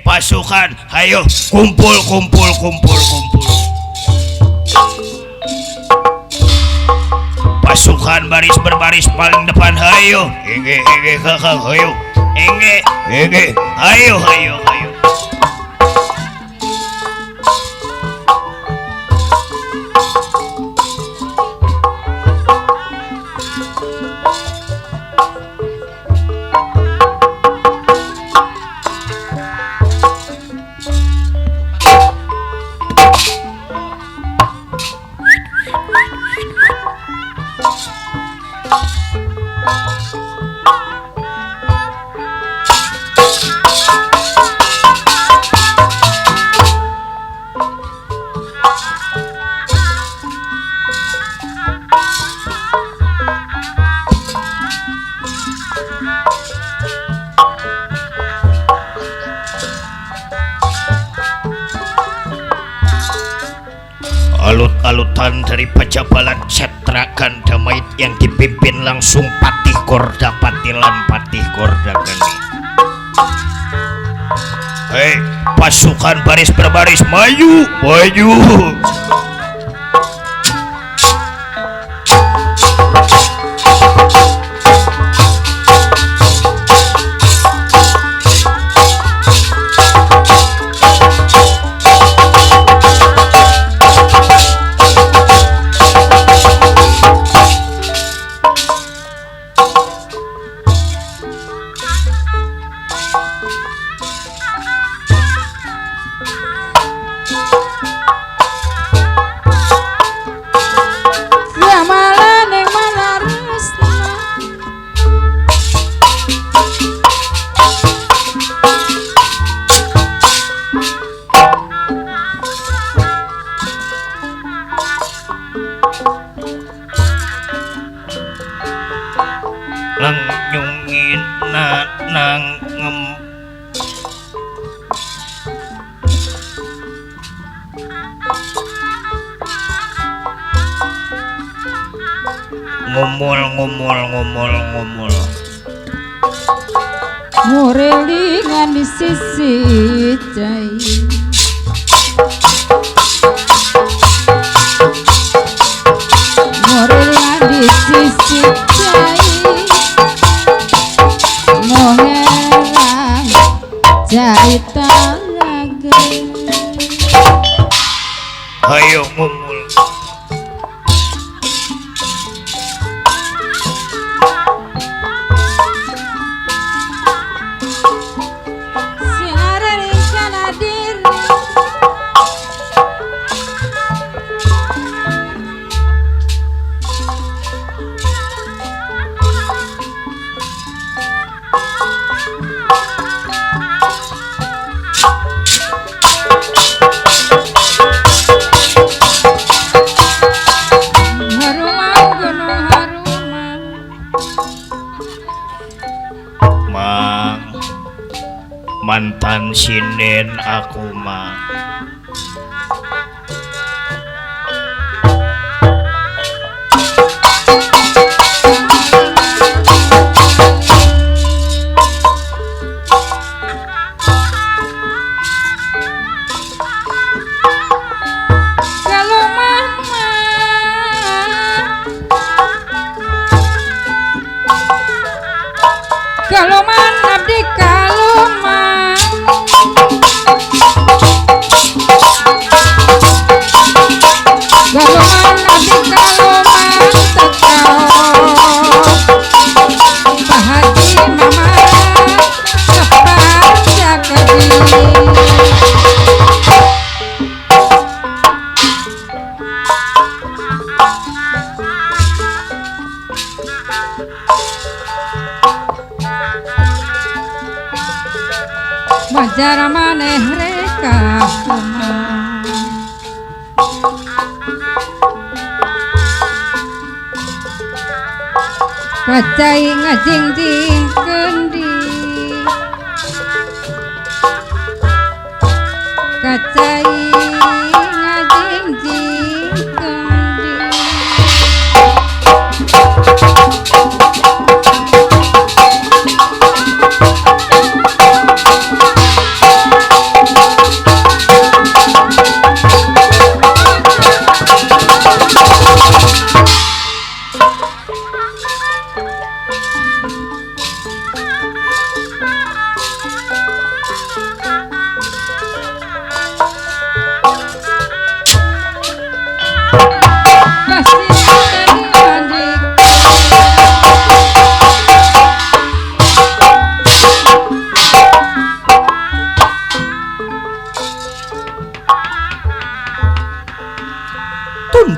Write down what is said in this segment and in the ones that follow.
Pasukan, ayo kumpul. Pasukan baris berbaris paling depan, ayo. Enge kakak, ayo. Enge, ayo. Alut-alutan dari Pajabalan cetrakan damai yang dipimpin langsung Patih Gorda Patilan Patih Gorda Geni. Pasukan baris berbaris, maju. Nyungin nangem ngomol ngorelingan di sisi cai ngorelingan di sisi cai moherang cerita lagi ayo ngomol mantan sinden aku mah Kaloman abdi kaloman kaloman abdi kaloman tetap Pak Haji mama cepat jakadi wajar maneh reka kacai ngajingjing kendi kacai ngajingjing kendi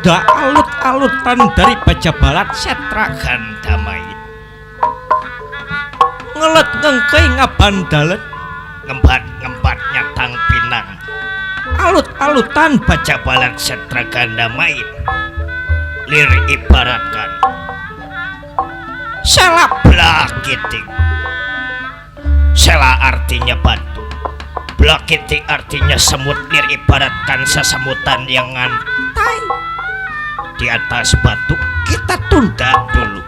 tunda alut-alutan dari Bajabalan Setra Gandamait. Ngelet ngengkei ngabandalet, ngembat nyatang pinang. Alut-alutan Bajabalan Setra Gandamait lir ibaratkan sela blakiting. Sela artinya batu, blakiting artinya semut. Lir ibaratkan sesemutan yang ngantai di atas batu. Kita tunda dulu,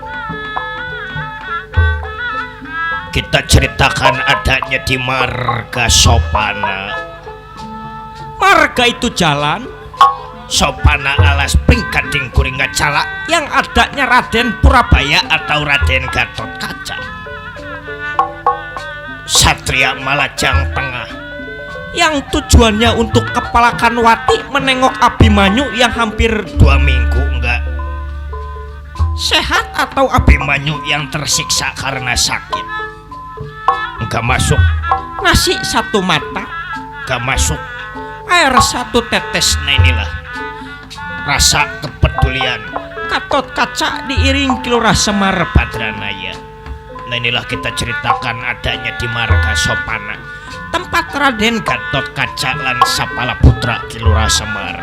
kita ceritakan adanya di marga Sopana. Marga itu jalan, Sopana alas pringkading kuring ngacala, yang adanya Raden Purabaya atau Raden Gatot Kaca, Satria Malajang Tengah, yang tujuannya untuk kepalakan Wati menengok Abimanyu yang hampir 2 minggu enggak sehat, atau Abimanyu yang tersiksa karena sakit, enggak masuk nasi 1 mata, enggak masuk air 1 tetes. Nah inilah rasa kepedulian Gatot Kaca diiring Kilurah Semar Badranaya. Nah inilah kita ceritakan adanya di marga Sopana, tempat Raden Gatot Kaca lan Sapala Putra Kilurah Semar.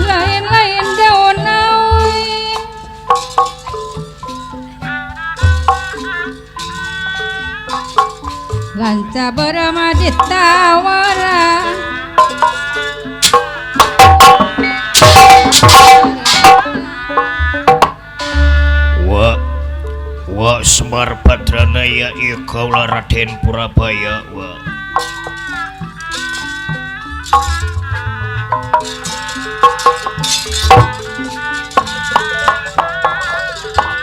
lain-lain daun awi lanca berama ditawara Wa Semar Badranaya ieu kaula Raden Purabaya wa.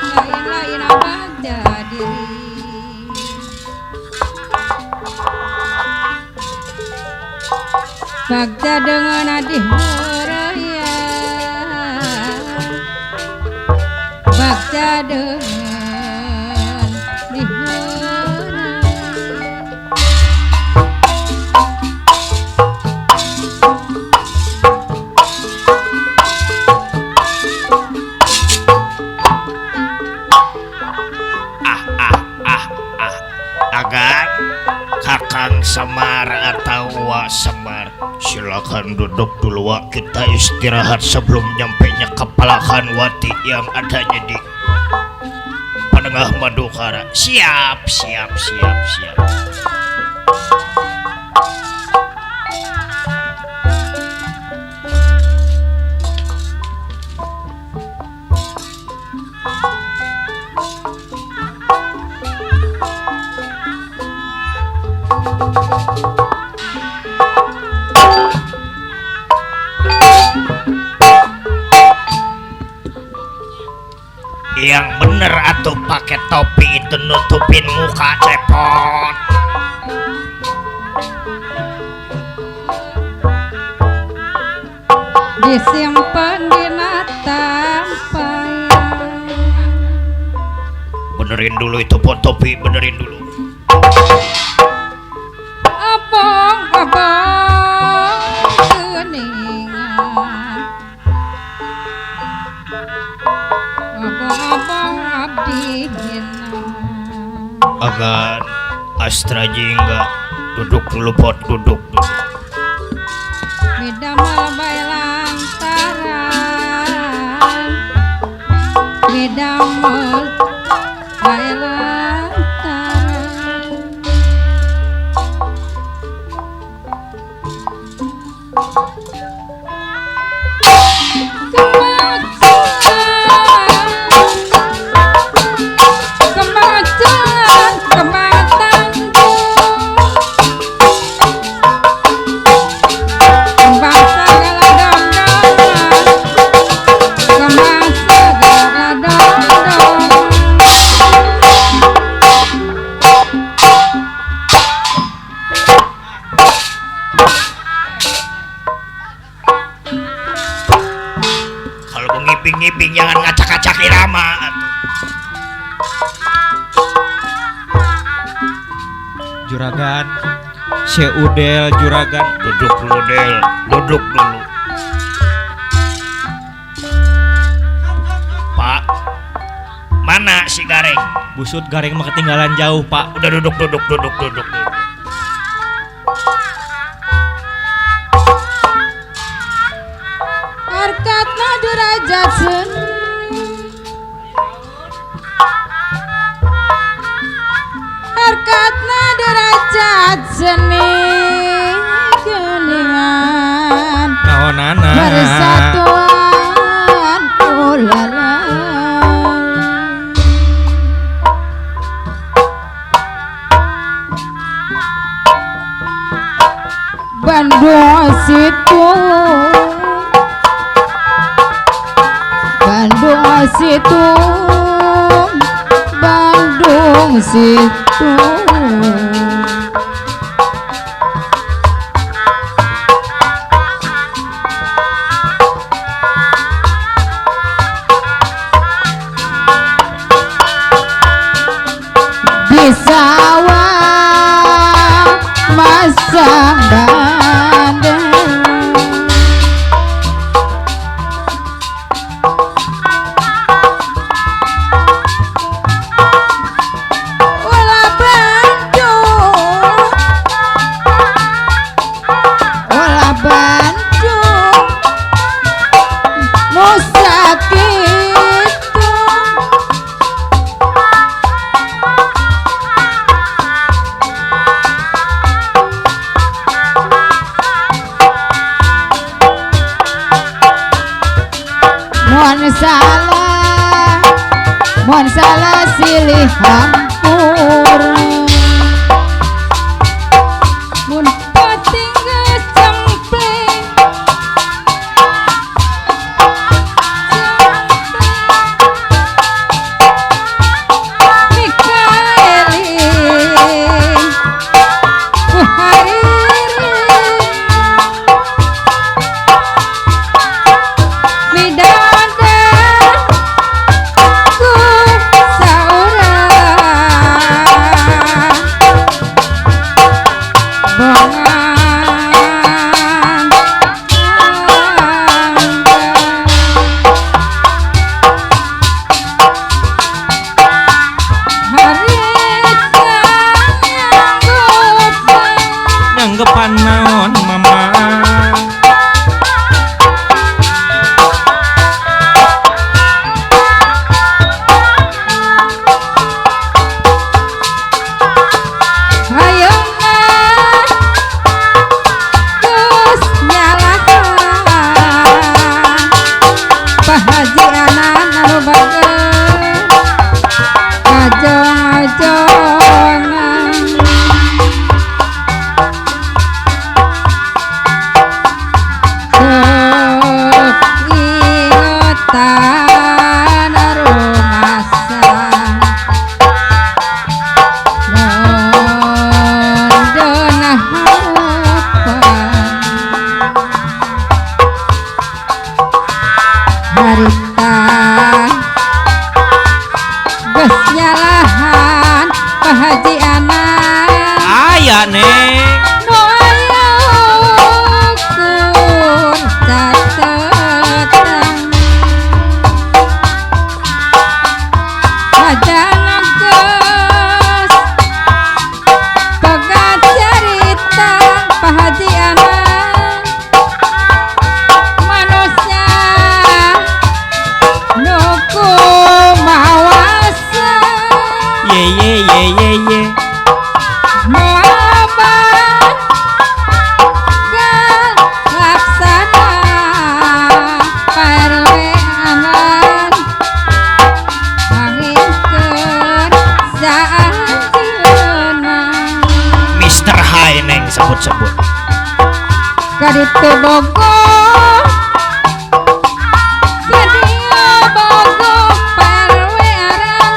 lain-lain abaja diri bagja dengan adih meraya bagja dengan diheraya Agan Kakang Semar atau Wa Semar, silakan duduk dulu Wa. Kita istirahat sebelum nyampainya kepalakan Wati yang adanya di Panengah Madukara. Siap. Yang bener atuh pakai topi itu nutupin muka cepot. disimpan di tampayan Benerin dulu itu pot topi, benerin dulu. abang geningan abang abdi hina Agan Astra Jingga, duduk dulu pot, duduk. midamel bae lantaran midamel bae lantaran kemacan juragan. Seudel juragan. Duduk dulu Del, duduk dulu. Pak, mana si Gareng? Busut Gareng mah ketinggalan jauh Pak. Udah duduk. Harkatna derajat seni Harkatna derajat seni geningan Naonana? Persatuan ulala Bandung situ Bandung situ Bandung situ di sawah masang bandeng Ulah Bandung Ulah Bandung Nusa Kitu Mohon salah silih hampur Mun pating geus cempleng Mikaeli Buhariri Midadan ku saurang bongan harita Nyanggepan naon mama? Hayeuna geus nyalahan pahajianan anu bageus ajong-ajongan ingetan arumasan Nondona harapan harita geus nyalahan pahajianan Aya Neng. nu aya ukur catetan Padahal geus boga carita pahajianan manusia nu kumawasan Ye. Moaban laksana parwe aman mangingkeun saanjeunna Mr. Hai Neng sebut-sebut. kaditu Bogor kadieu Bogor parwe aran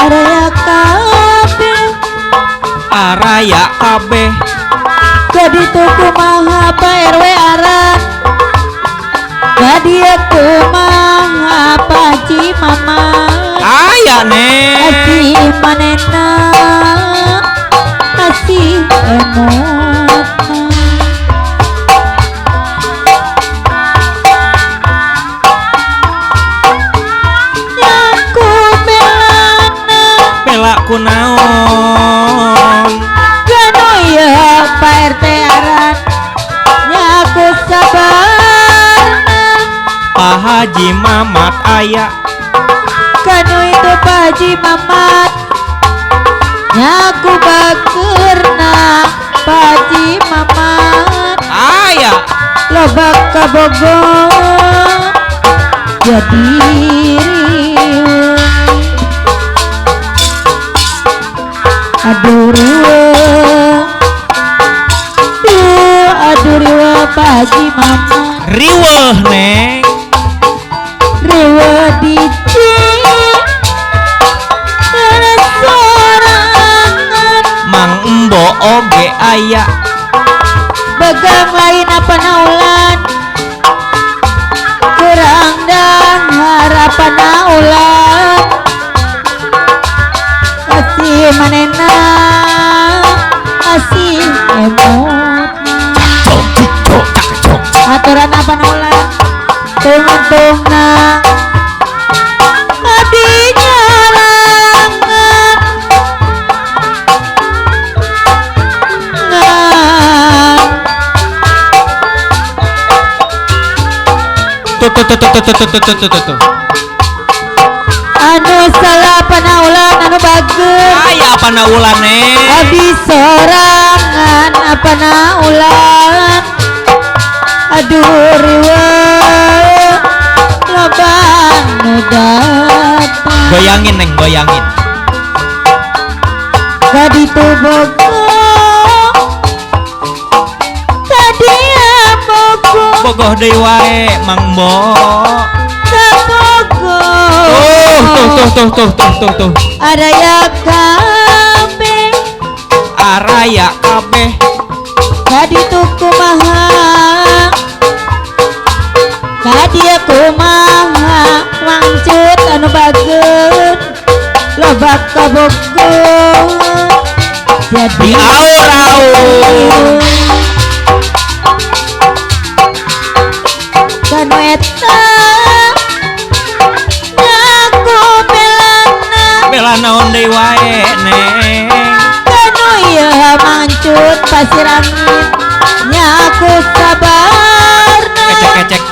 araya kabeh Araya kabeh. kaditu kumaha PRW aran kadieu kumaha Paji Mamat aya neng asih manena asih emot nyaku belana bela kunaon gano ya Pak RT aran nyaku sabarna Pak Haji Mamat aya kanu itu Paji Mamat nyaku bakerna Paji Mamat aya lobak ka Bogor jadi riweuh aduh riweuh aduh riweuh Paji Mamat riweuh neng riweuh di sorangan Mang Embo oge aya begang lain apa naulan kurang dan harapan naulan kasih manena kasih emot aturan apa naulan tunggu-tunggu adinya langan tuh anu salah panaulan anu bagus aya apa naulan neng abdi sorangan apa naulan aduh riweuh loba nu datang goyangin neng goyangin gadi Bogor tadi Bogor bogoh deui wae Mang Embo ke Bogor tuh ada ya kabeh araya kabeh gadi kumaha gadi kumaha wangcut anu bageun loba ka Bogor jadi di aur-aur kanu eta nyaku belana bela naon deui wae neng kanu ieu mancut pasir angin nyaku sabarna kecek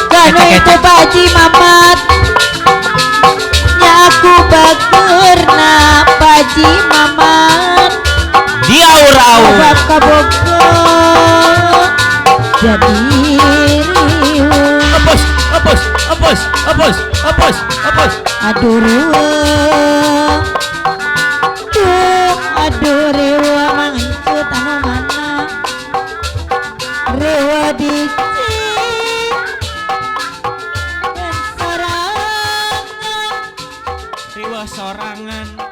kanu itu Paji Mamat nyaku bagerna Paji Mamat di aur-aur loba ka Bogor jadi riweuh apus aduh riweuh aduh riweuh mancut anu mana riweuh di riweuh sorangan